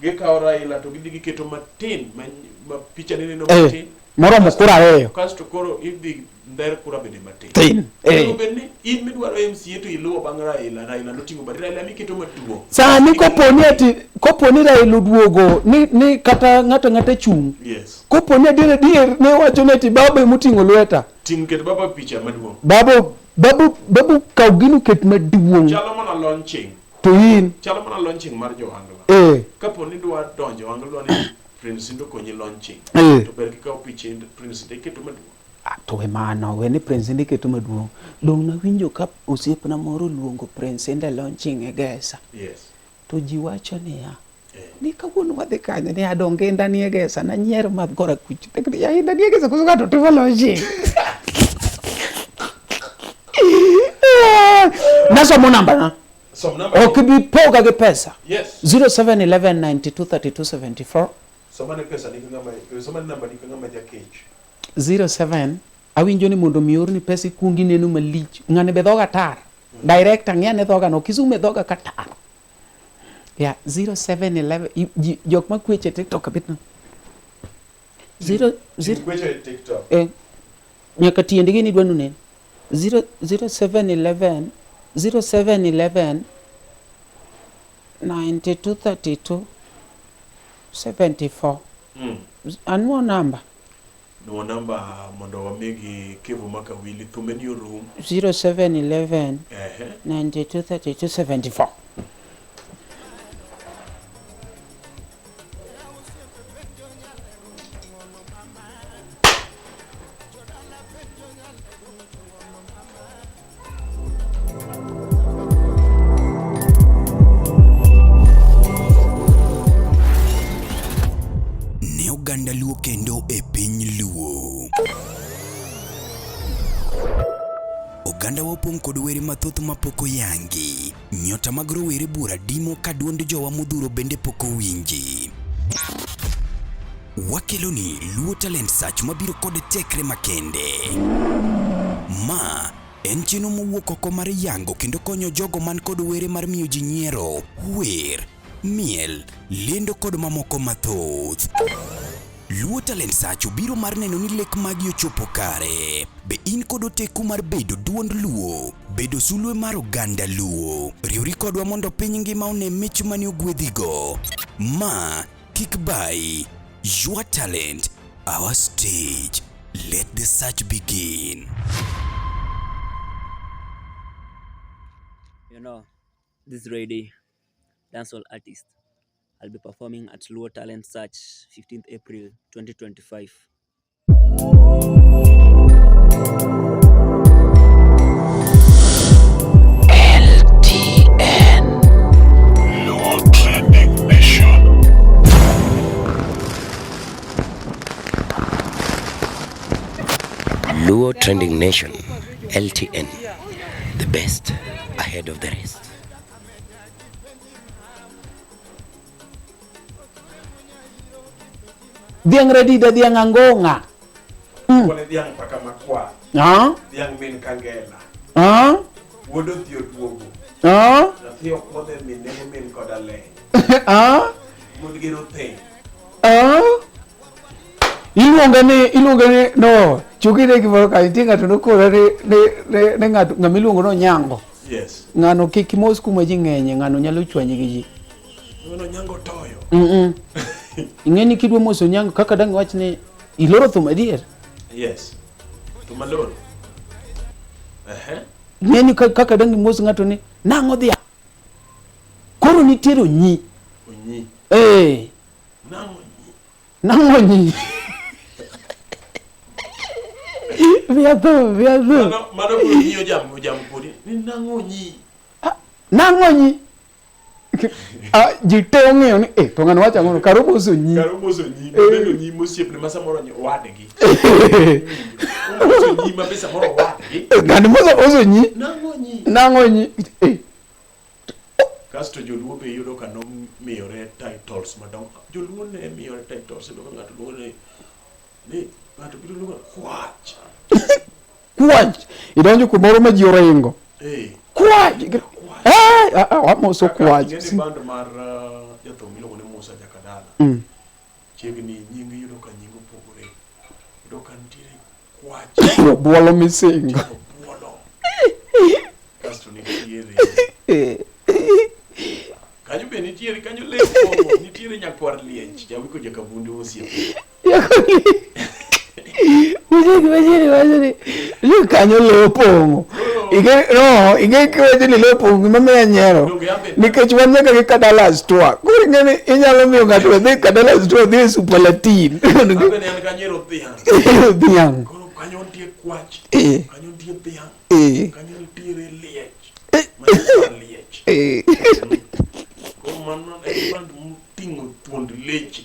H: gikawo Raila to gidhi giketo matin ma, ma picha ne neno
G: Eh,
H: matin.
G: moromo kura ariyo.
H: Kasto koro idhi ndher kura bende matin.
G: Tin, eh.
H: Onego bed ni in midwaro MCA to iluwo bang' Raila, Raila noting'o badi, Raila miketo maduong'.
G: Sani koponi ati koponi Raila oduogo ni, ni kata ng'ato ang'ata chung'.
H: Yes.
G: Koponi adier adier ne wacho ni ati baba emoting'o lweta.
H: Ting' ket baba picha maduong'.
G: Baba babu babu kaw gino ket maduong'
H: Chalo mana launching.
G: to in
H: Chalo mana launching mar jo Ohangla.
G: Eh.
H: Kapo ni dwa donjo Ohangla dwa ni Prince Indah okonyi launching.
G: Eh.
H: To ber kikawo picha Prince Indah iketo maduong'.
G: to we mano we ni Prince Indah iketo maduong' dong' nawinjo ka osiepna moro oluongo Prince Indah launching e Gesa
H: Yes.
G: to ji wacho niya ni kawuono wadhi kanye ni adonge Indah ni e Gesa nanyiero ma gora kuch ya Indah ni e Gesa koso ng'ato timo launching nasomo namba na
H: Som namba.
G: ok bi poga gi pesa
H: Yes.
G: 0711 92 32 74
H: Soma ne pesa ni ng'ama soma ne namba ni ng'ama jakech.
G: 07 awinjo ni mondo mi orni pesa ikuong ineno malich ng'ani be dhoga tar director ng'i ane dhoga no Kisumu e dhoga ka tar ya 0711 jok ma kweche TikTok abit no 0
H: Ji kwecho e TikTok.
G: eh, nyaka tiendgi ni dwanu nen 0 0711 0711 92 32 74 Anwo namba
H: Nuo namba mondo wamigi Kevo Makawili thumbe ni orum.
G: 0711
H: Ehe.
G: 92 32 74
D: Ne oganda Luo kendo e piny Luo. Ogandawa opong' kod were mathoth mapok oyangi. Nyota mag rowere buora dimo ka duond jowa modhuro bende pok owinji. Wakeloni Luo Talent Search mabiro kod tekre makende. Ma en chenro mowuok oko mar yango kendo konyo jogo man kod were mar miyo ji nyiero, wer, miel, lendo kod mamoko mathoth. Luo Talent Search obiro mar neno ni lek magi ochopo kare. Be in kod oteku mar bedo duond Luo, bedo sulwe mar oganda Luo? Riwri kodwa mondo piny ngima one mich mane ogwedhigo. Ma kik bayi. Your talent, our stage. Let the search begin.
J: You know, this lady, dancehall artist, I'll be performing at Luo Talent Search 15th April 2025.
A: LTN.
K: Luo Trending Nation.
C: Luo Trending Nation, LTN, the best ahead of the rest.
G: Dhiang' radida dhiang' angonga.
H: Kone dhiang' paka makwar.
G: Ah?
H: Dhiang' min kangela.
G: Ah?
H: Wuod odhi oduogo.
G: Ah?
H: Nyathi okwodhe min nego min koda leny.
G: Ah?
H: Wuod gero theng.
G: Ah? Iluonga ni iluonga ni no chuki ne gimoro ka nitie ng'ato nokora ni ni ni, ni ng'ato ng'ama iluongo ni Onyango.
H: Yes.
G: Ng'ano kik imos kuma ji ng'enye, ng'ano nyalo chwanyi gi ji.
H: Wuon Onyango toyo.
G: Mm -mm. Ing'e ni kidwa moso Onyango kaka dang' iwach ni iloro thum adier.
H: Yes. Thum aloro. Ehe.
G: Ing'e ni kaka dang' imos ng'ato ni nang'o dhiang'. nitiere onyi.
H: Onyi.
G: Eh.
H: Nang'o nyi?
G: Nang'o nyi? Viadho, viadho.
H: Mano mano koro nyi ojam ojam kodi. Ni nang'o nyi?
G: Nang'o nyi? Ah, ji te ong'eyo ni eh, to ng'ano wacho ang'o? Kar omoso nyi.
H: Kar omoso nyi. Bedo nyi mosiepne ma samoro nyi owadgi. Omoso nyi ma be samoro owadgi.
G: Ng'ano moso omoso nyi?
H: Nang'o nyi?
G: Nang'o nyi? Eh.
H: Kasto joluo be iyudo ka nomiyore titles madongo. Joluo ne miyore titles, iyudo ka ng'ato luongo ni ni ng'ato biro luongo kwach.
G: Kwach. Idonjo kumoro ma ji oringo.
H: Eh.
G: Kwach. Eh, ah, ah, wamoso kwach.
H: Ing'e ni band mar jathum miluongo ni Musa Jakadala. Chiegni nying iyudo ka nying opogore. Iyudo ka nitiere kwach.
G: Obuolo misingo.
H: Obuolo. Kasto nitiere kanyo be nitiere kanyo le opong'o nitiere nyakwar liech jawiko jakabunde osiepe.
G: Wachni wachni ni kanyo le opong'o. Ing'e no, ing'e kiwacho ni le opong'o gima miyo anyiero. Nikech wan nyaka gi Kadalas tour. Koro ing'e ni inyalo miyo ng'ato dhi Kadalas tour dhi e Superlatin.
H: Abe ne an kanyo ero dhiang'.
G: Dhiang'.
H: Koro kanyo nitie kwach.
G: Eh.
H: Kanyo nitie dhiang'.
G: Eh.
H: Kanyo nitiere liech. Ma nyakwar liech.
G: Eh.
H: Koro mano en band moting'o thuond leche.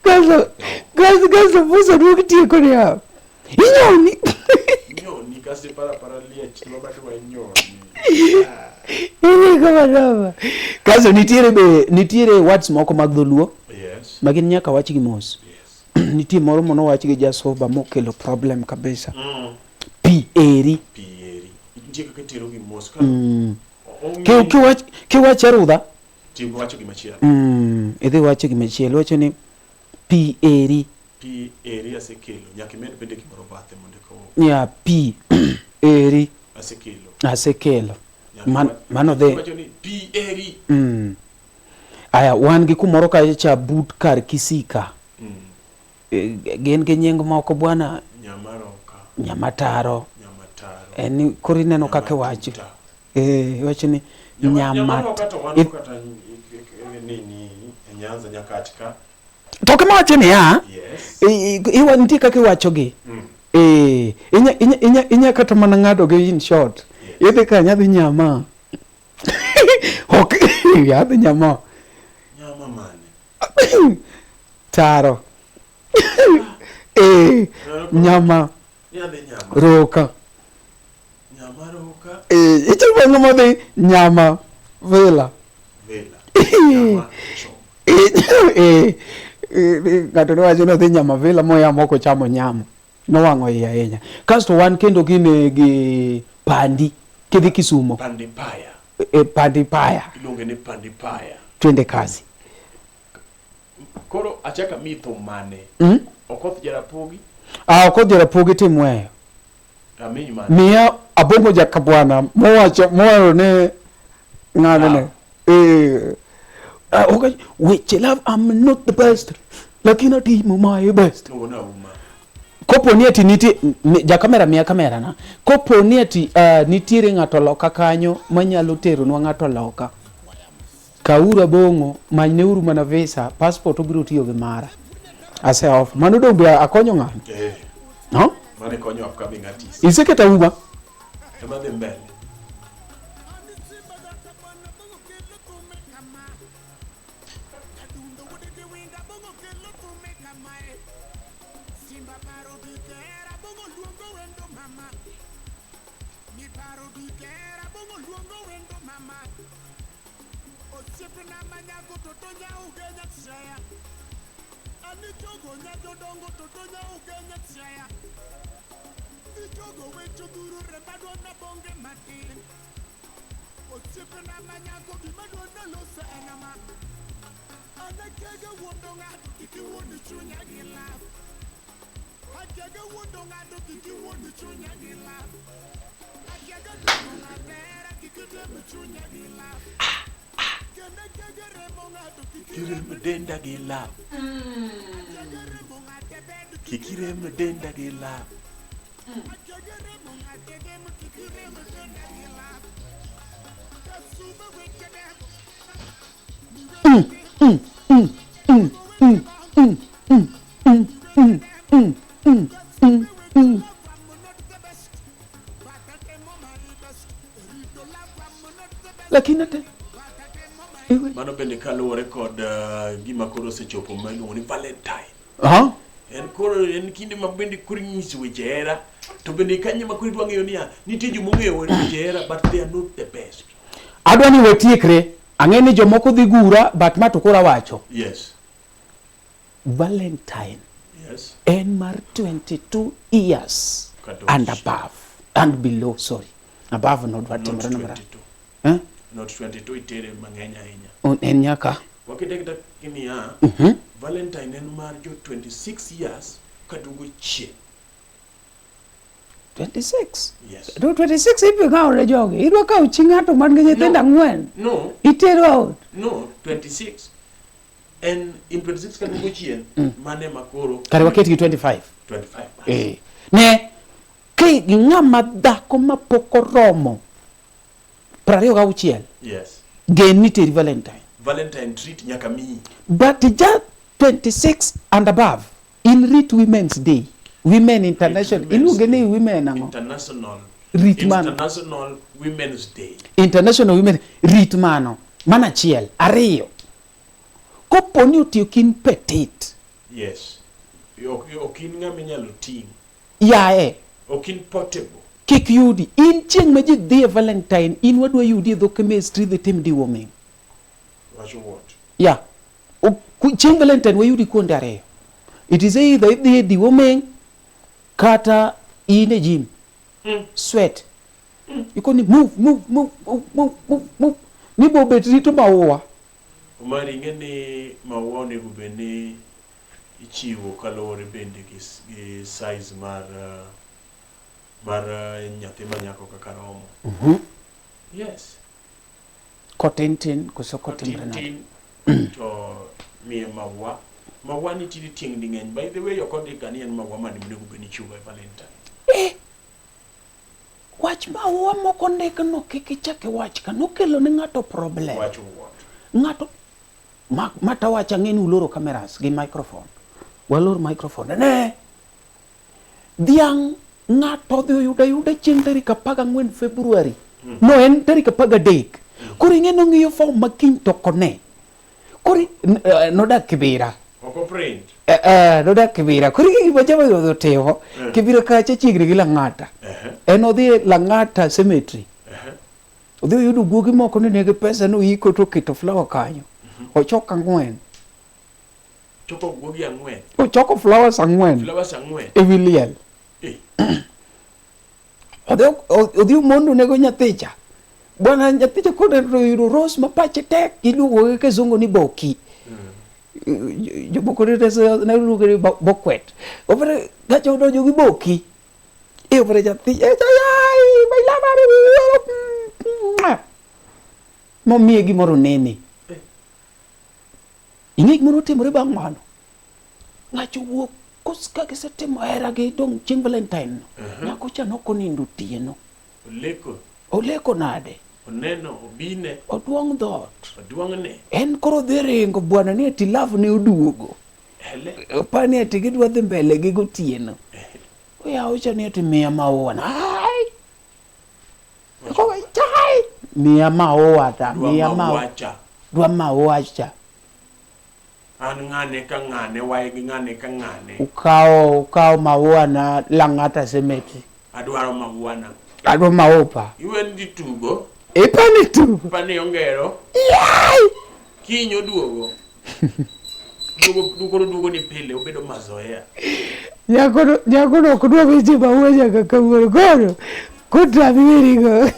G: Kasto kasto kasto Musa duok tieko niya. Inyoni.
H: Nyoni kasto iparo apara liech ma bad wanyoni.
G: Inego manoma. Kasto nitiere be nitiere words moko mag dholuo.
H: Yes.
G: Ma gin nyaka wach gi mos. Nitie moro manowach gi Jasoba mokelo problem kabisa. Pi eri.
H: Pi eri. Nitie kaka itero gi mos. Ka
G: Ki kiwach kiwacho arudha.
H: Tim wacho gimachielo.
G: Idhi wacho gimachielo. Iwacho ni pi eri.
H: Pi eri asekelo. Nyaka imed bende gimoro bathe mondo eka
G: Ya pi eri
H: asekelo.
G: asekelo.
H: Nyaka
G: Mano dhi.
H: Iwacho ni pi eri.
G: Aya wan gi kumoro kacha cha but kar Kisika. Gin gi nying moko bwana.
H: Nyamaroka.
G: Nyamataro.
H: Nyamataro.
G: En ni koro ineno kaka iwacho. Iwacho ni
H: Nyamaroka to wan kata nini e Nyanza Nyakach ka.
G: To kama wacho niya,
H: Yes.
G: Iwa nitie kaka iwachogi. Inya inya kata mana ng'ado gi in short. Idhi kanya adhi nyama. Ok, adhi nyama.
H: Nyama mane?
G: Taro. Nyama.
H: Ni adhi nyama.
G: Roka.
H: Nyama roka.
G: Ichalo ng'ama dhi nyama vila.
H: Vila. Nyama choma.
G: Ng'ato nowacho ni odhi nyama vila moya moko chamo nyama. Nowang'o iye ahinya. Kasto wan kendo gine gi pandi kidhi Kisumo.
H: Pandi paya.
G: Pandi paya.
H: Iluonge ni pandi paya.
G: Twende kazi.
H: Koro achaka mi thum mane? Okoth Jarapogi?
G: Ah, Okoth Jarapogi tim weyo.
H: Aminy mane?
G: Miya Abongo Jakabwana mowacho mowero ne ng'ano ne. Okay. Weche love I'm not the best. Lakini atimo my best.
H: Luongo na uma.
G: Kopo ni ati nitie jakamera miya kamera na. Kopo ni ati nitiere ng'ato loka kanyo manyalo teronwa ng'ato loka. Kauru Abong'o, manyneuru mana visa, passport obiro tiyo gi mara. Ase off. Mano dong be akonyo ng'ano? No?
H: Mane konyo upcoming artist.
G: Iseketa uma.
H: Ema dhi mbele. Kirem denda gi love. Kikirem denda gi love.
G: Mm, mm, mm, mm, mm, mm, mm, mm, mm, mm, mm, mm, mm. Lakini ate
H: Mano bende kaluwore kod gima koro osechopo ma iluongo ni Valentine.
G: Aha.
H: En koro en kinde ma bende koro inyiso weche hera to bende kanyo ma koro idwa ng'eyo niya nitie joma ong'eyo weche hera but they are not the best.
G: Adwa ni watiekre. Ang'e ni jomoko dhi gura but ma to koro awacho.
H: Yes.
G: Valentine
H: Yes.
G: en mar 22 years
H: Kadosh.
G: and above and below sorry. Above nodwa
H: Not
G: timore namra.
H: 22.
G: Eh?
H: Not 22 itere mang'eny ahinya.
G: En nyaka.
H: Wakete kata niya Valentine en mar jo 26 years kaduogo chien.
G: 26.
H: Yes.
G: To 26 ipi ne jogi. Idwa kawo chi ng'ato man gi nyithindo ang'wen.
H: No.
G: Itero out.
H: No, 26. En in 26 kaduogo chien mane ma koro
G: Kare waket gi 25.
H: 25.
G: Eh. Ne ki ng'ama dhako mapok oromo 26
H: Yes.
G: gen ni teri Valentine.
H: Valentine treat nyaka miyi.
G: But ja 26 and above in rit Women's Day. Women International. Iluonge ni women ang'o?
H: International.
G: Rit mano.
H: International Women's Day.
G: International Women rit mano. Mano achiel. Ariyo. Kopo ni otiyo kin petit.
H: Yes. Ok in ng'ama inyalo ting'.
G: Yae.
H: Ok in portable.
G: Kik yudi. In chieng' ma ji dhi e Valentine, in wadwa yudi e dho chemistry dhi tim deworming.
H: Wacho what?
G: Yeah. Chieng' Valentine wayudi kuonde ariyo. It is either idhi e deworming kata in e gym. Sweat. Ikoni move, move, move, move, move, move, move. Nibo bet rito maua.
H: Omari ing'e ni maua onego bed ni ichiwo kaluwore bende gi size mar mar nyathi ma nyako kaka romo. Yes.
G: Kotin tin koso kotimre nade?
H: Tin to miye maua. Maua nitiere tieng' ding'eny. By the way, ok ondik ga ni en maua mane monego bed ni ichiwo e Valentine.
G: Wach maua moko ndikno kik ichak iwach ka nokelo ne ng'ato problem.
H: Wacho what?
G: Ng'ato mata wach ang'e ni uloro cameras gi microphone. Walor microphone. Ne! Dhiang' ng'ato odhi oyudo ayuda chieng' tarik 14 February. No en tarik 13. Koro ing'e nong'iyo form ma kiny to ok one. Koro nodak Kibera.
H: Ok oprint.
G: Nodak Kibera. Koro ing'e gima jama odhi otimo. Kibera kacha chiegni gi Lang'ata. En odhi e Lang'ata Cemetery. Odhi oyudo guogi moko ni nigi pesa noiko to oketo flower kanyo. Ochoko ang'wen.
H: Choko guogi ang'wen.
G: Ochoko flowers ang'wen.
H: Flowers ang'wen.
G: E wi liel.
H: Eh.
G: Odhi omondo nego nyathicha. Bwana nyathicha kode to oyudo rose ma pache tek iluongo gi kizungu ni boki. Jomoko ne luonge ni bokwet. Opere kacha odonjo gi boki. E opere nyathi ai my lover. Momiye gimoro nene. Ing'e gimoro timore bang' mano. Ng'acho wuok ka gisetimo hera gi dong' chieng' Valentine no. Nyako cha nok onindo otieno.
H: Oleko.
G: Oleko nade?
H: Oneno, obine.
G: Oduong' dhoot.
H: Oduong'ne.
G: En koro dhi ringo bwana ni ati love ne oduogo.
H: Hele.
G: Opani ati gidwa dhi mbele gi gotieno. Oyawo cha ni ati miya maua na. Ai! Chai! Miya maua ta,
H: Dwa
G: miya maua.
H: maua cha.
G: Dwa maua cha.
H: An ng'ane ka ng'ane, wae gi ng'ane ka ng'ane.
G: Ukawo maua na Lang'ata Cemetery.
H: Adwaro maua na.
G: Adwa maupa.
H: Iwen ji tugo.
G: Ipani tugo.
H: Ipani ongero.
G: Yai!
H: Kiny oduogo. Duogo duogo ni pile obedo mazoea.
G: Nyakono ok dwa weche maua nyaka kawuono. Koro kotami werigo.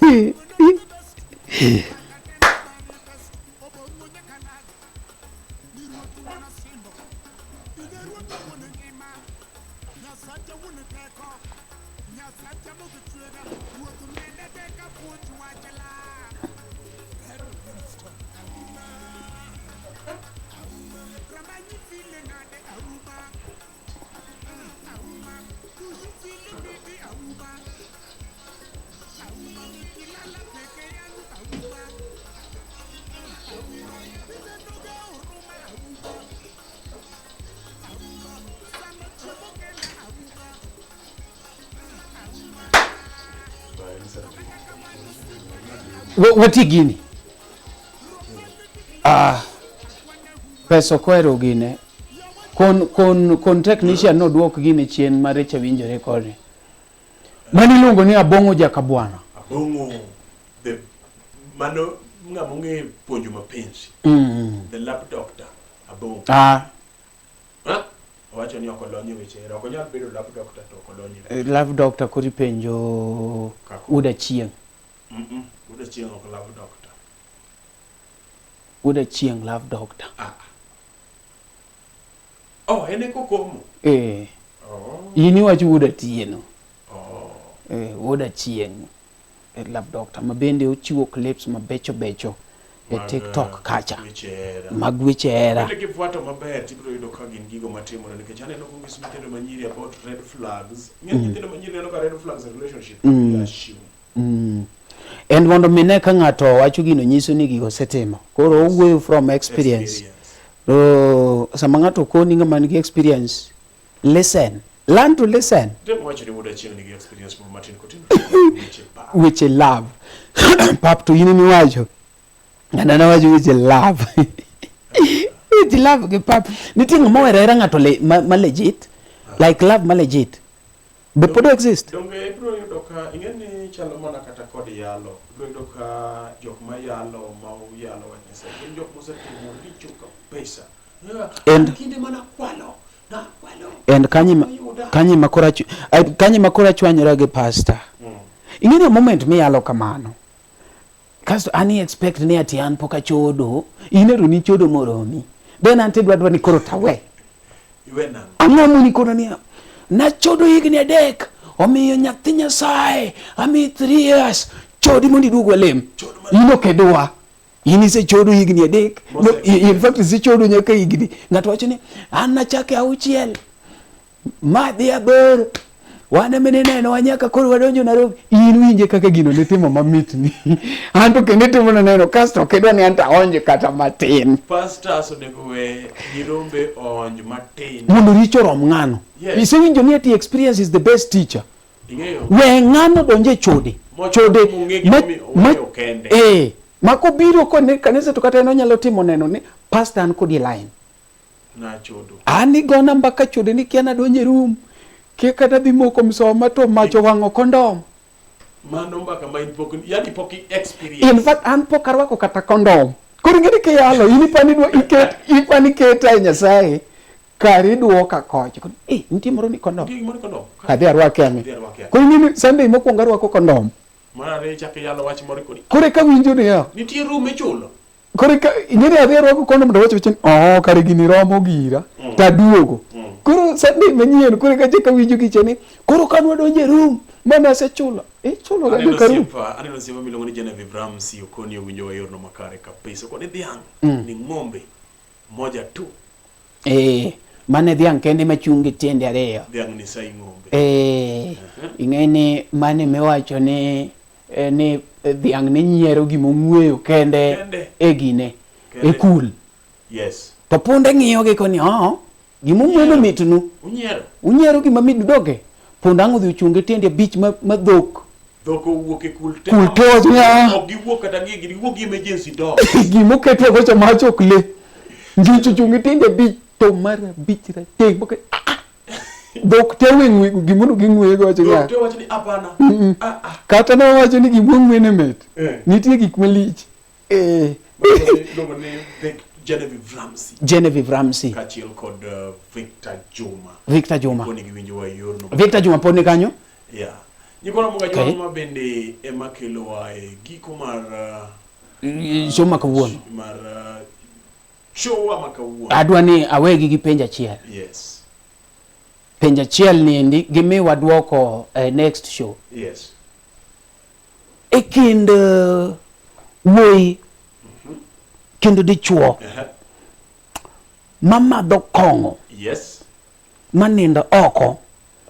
G: Wati gini. Ah. Pesa ok ohero gine. Kon kon kon technician noduok gini chien marecha winjore kode. Mano iluongo ni abong'o jakabwana.
H: Abong'o the mano ng'ama ong'e puonjo mapenzi. The lab doctor Abong'o.
G: Ah.
H: Ha? Owacho ni ok olony e weche hera. Ok onyal bedo lab doctor to ok olony e weche.
G: Love doctor koro ipenjo Wuod Achieng'.
H: Mm -mm. Wuod Achieng' ok love doctor.
G: Wuod Achieng' love doctor.
H: Ah. Oh, en e kokomo.
G: Eh.
H: Oh.
G: In iwacho Wuod Atieno.
H: Oh.
G: Eh, Wuod Achieng' eh, love doctor ma bende ochiwo clips mabecho becho e
H: Mag,
G: TikTok kacha.
H: Weche hera.
G: Mag weche hera.
H: Bende kifuato maber tibiro yudo ka gin gigo matimore nikech aneno kongis nyithindo manyiri about red flags. Ng'eny nyithindo manyiri neno ka red flags e relationship. Assume.
G: En mondo mi ne ka ng'ato wacho gino nyiso ni gigo osetimo. Koro owuoyo from experience. To sama ng'ato koni ng'ama nigi experience, listen. Learn to listen.
H: Tem wacho ni Wuod Achieng' nigi experience moro matin kotimo weche pap.
G: Weche love. Pap to in emiwacho. Ng'ano nowacho weche love. Weche love gi pap. Nitie ng'ama ohero ahera ng'ato le, ma legit. Like love ma legit. Be pod exist?
H: Donge ibiro yudo ka ing'e ni chalo mana kata kod yalo. Ibiro yudo ka jok ma yalo ma yalo wach Nyasaye gin jok mosetimo richo kabisa.
G: And
H: kinde mana kwalo, nakwalo.
G: And kanyi ma koro kanyi ma koro achwanyora gi pastor. Ing'e ni moment miyalo kamano. Kasto an i expect ni ati an pok achodo, in ero ni chodo moromi. Then an tidwa dwa ni koro tawe.
H: Iwe nang'o?
G: Ang'o moni koro niya, nachodo higni 3, omiyo nyathi Nyasaye, amiyi 3 years, chodi mondo iduog walem. In ok idwa. In isechodo higni 3. No, in fact isechodo nyaka higni. Ng'ato wacho ni, an nachake 6, madhi 8, wan ema nineno wa nyaka koro wadonjo Nairobi. In winje kaka gino nitimo mamitni. An to kendo itimo na neno, kasto ok idwa ni an to aonj kata matin.
H: Pastors onego we nyirombe oonj matin.
G: Mondo richo orom ng'ano.
H: Yes.
G: Isewinjo ni ati experience is the best teacher.
H: Ing'eyo?
G: We ng'ano donje e chode. Chode
H: Mong'e gimomiyo oweyo kende.
G: Ma kobiro kone kanisa to kata en onyalo timo neno ni pastor an kodi e line.
H: Nachodo.
G: An igona mbaka chode ni kia nadonjo e room. Kia kata dhi moko msoma to mach owang'o kondom.
H: Mano mbaka ma in pok yani pok i experience.
G: In fact an pok arwako kata kondom. Koro ing'e ni kiyalo in ipani dwa iket ipani keta e Nyasaye kar iduoka kocha. Koro, nitie moro ni kondom.
H: Nitie gimoro ni kondom.
G: Adhi arwake ang'e.
H: Adhi arwake ang'e.
G: Koro ing'e ni Sunday mokwongo arwako kondom.
H: Mar ariyo ichako iyalo wach moro kodi.
G: Koro eka winjo niya.
H: Nitie room michulo.
G: Koro eka ing'e ni adhi arwako kondom to awacho wacho ni oh kare gini romo gira to aduogo. Koro Sunday manyien koro eka achako awinjo gicha ni koro ka nwadonjo e room mane asechulo. Ichulo ga
H: Aneno
G: joka room.
H: osiepa, aneno osiepa miluongo ni Genevieve Ramsey okoni owinjo wa yorno makare kabisa. Okoni dhiang' ni ng'ombe moja tu.
G: Mane dhiang' kende machung' gi tiende 2.
H: Dhiang' ni sai ng'ombe.
G: Ing'e ni mane miwacho ni ni dhiang' ne nyiero gima ong'weyo kende
H: Kende.
G: e gine,
H: Kende.
G: e kul.
H: Yes.
G: To punde ng'iyo gi koni, oh, gima ong'weno mitnu.
H: Unyiero.
G: Unyiero gima mitnu doge. Punda ang' odhi ochung' gi tiende 5 ma dhok.
H: Dhok owuok e kul te.
G: Kul te wacho niya.
H: Ok giwuok kata gi giwuok gi emergency door.
G: Gima oketo go cha mach ok le. Njich ochung' gi tiende 5 to mar 5 rateng' moke. Dhok te we ng'we gimono ging'we go wacho niya.
H: Dhok te wacho ni hapana.
G: Kata ne wawacho ni gima ong'we ne mit. Nitie gik malich.
H: Iluongo ni Genevieve Ramsey.
G: Genevieve Ramsey.
H: Kaachiel kod Victor Juma.
G: Victor Juma.
H: Koni giwinjo wa yorno.
G: Victor Juma pod ni kanyo?
H: Yeah. Nyikwa Ramogi
G: Okay.
H: Ajwang' ma bende ema kelowa e giko mar
G: Show ma kawuono.
H: Mar show wa ma kawuono.
G: Adwa ni awegi gi penjo achiel.
H: Yes.
G: Penjo achiel ni endi gimiwa duoko next show.
H: Yes.
G: E kind wuoyi kendo dichuo mamadho kong'o.
H: Yes.
G: Manindo oko.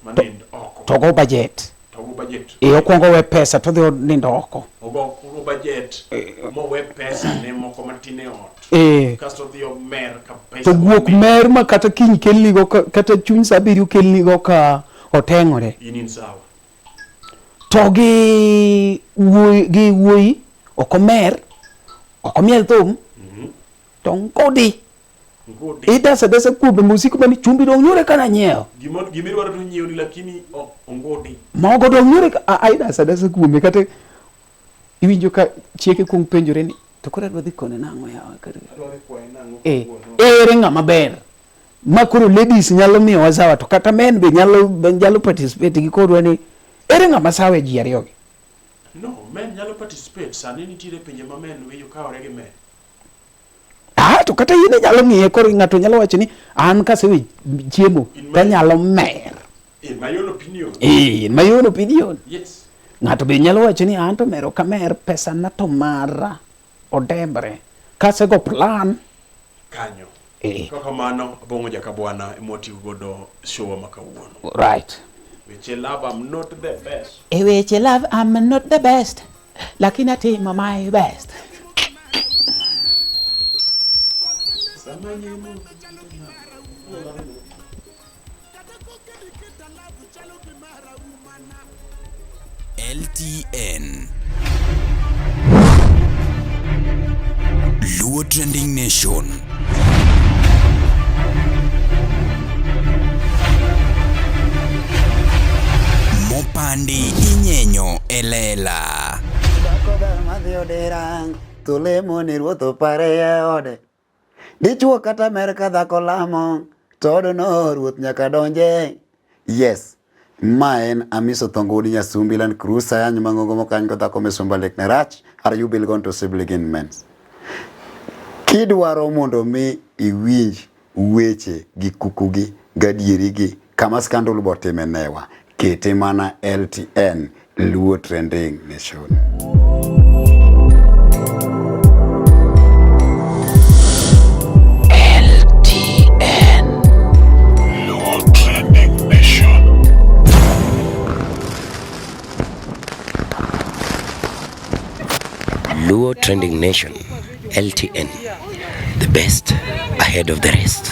H: Manind oko.
G: To go budget.
H: To go budget.
G: Okwongo we pesa to dhi nindo oko.
H: Ogo budget mowe pesa ne moko matin e ot. Kasto dhi omer ka pesa.
G: To guok mer ma kata kiny kelnigo kata chuny sa 7 kelnigo ka oteng'ore.
H: In in sawa.
G: To gi wuoyi Ok omer, ok omiel thum, to ngudi.
H: Ngudi.
G: Idasa dasa kuome mosiko mani chumbi dong' nyore kana nyiewo.
H: Gimidwaro to nyiewni lakini ok ongudi.
G: Mogo dong' nyore ka a idasa dasa kuome kata iwinjo ka chieke kuong penjore ni to koro adwa dhi kone nang'o yawa kata.
H: Adwa dhi kwaye nang'o
G: Eh,
H: kawuono?
G: ere ng'ama ber ma koro ladies nyalo miyowa sawa to kata men be nyalo nyalo participate gi kodwa ni ere ng'ama sawa e ji ariyogi.
H: No, men nyalo participate. Sani nitiere pinje ma men winjo kawore gi men.
G: Ah, to kata in inyalo ng'iye koro ng'ato nyalo wacho ni an kasewe chiemo tanyalo mer.
H: In my own opinion.
G: Eh, in my own opinion.
H: Yes.
G: Ng'ato be nyalo wacho ni an to mer ok amer pesa na to mara odembre. Kasego plan
H: Kanyo.
G: Eh.
H: Kaka mano, Abong'o Jakabwana ema watiyo godo show ma kawuono.
G: Right.
H: Weche love I'm not the best.
G: E weche love I'm not the best. Lakini atimo my best.
H: Sama nyemo.
D: LTN Luo Trending Nation. Mopandi inyenyo e lela.
L: Dhako ber madhi odera, to lemo ni ruoth opare e ode. Dichuo kata mer ka dhako lamo, to odno ruoth nyaka donje. Yes, ma en Amiso Thongo wuod Nyasumbi Land Cruiser yany mang'ongo mokany go dhako misumba lek ne rach, are you bill gone to sibling mens. Kidwaro mondo mi iwinj weche gi kukugi gadieri gi kama scandal botime newa, kete mana LTN Luo Trending Nation.
K: LTN. Luo Trending Nation.
C: Luo Trending Nation, LTN. The best ahead of the rest.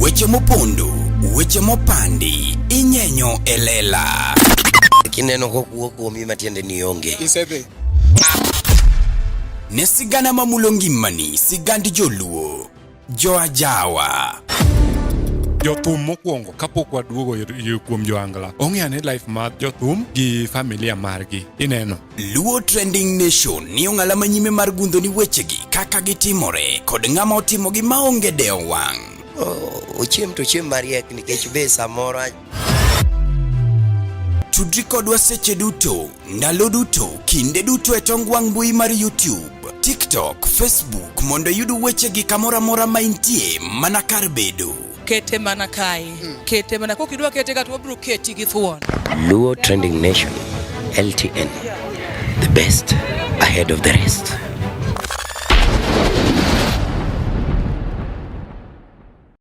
D: Weche mopondo, weche mopandi, inyenyo e lela.
C: Kineno kokuo kuomi matiende ni onge.
D: Isedhi. Ne sigana mamulo ngimani, sigand joluo, joajawa.
B: Jothum mokwongo kapok waduogo kuom joangla ong'e ane life mar jothum gi familia margi ineno.
D: Luo Trending Nation ni ong'ala manyime mar gundho ni wechegi kaka gitimore kod ng'ama otimogi maonge dewo wang'.
C: Ochiem to ochiem mariek nikech be samoro
D: Tudri kodwa seche duto, ndalo duto, kinde duto e tong wang' mbui mar YouTube, TikTok, Facebook mondo iyud wechegi kamoro amora ma intie mana kar bedo.
F: Kete mana kae. Kete mana kokidwa kete ka to wabiro keti gi thuon.
C: Luo Trending Nation, LTN. The best ahead of the rest.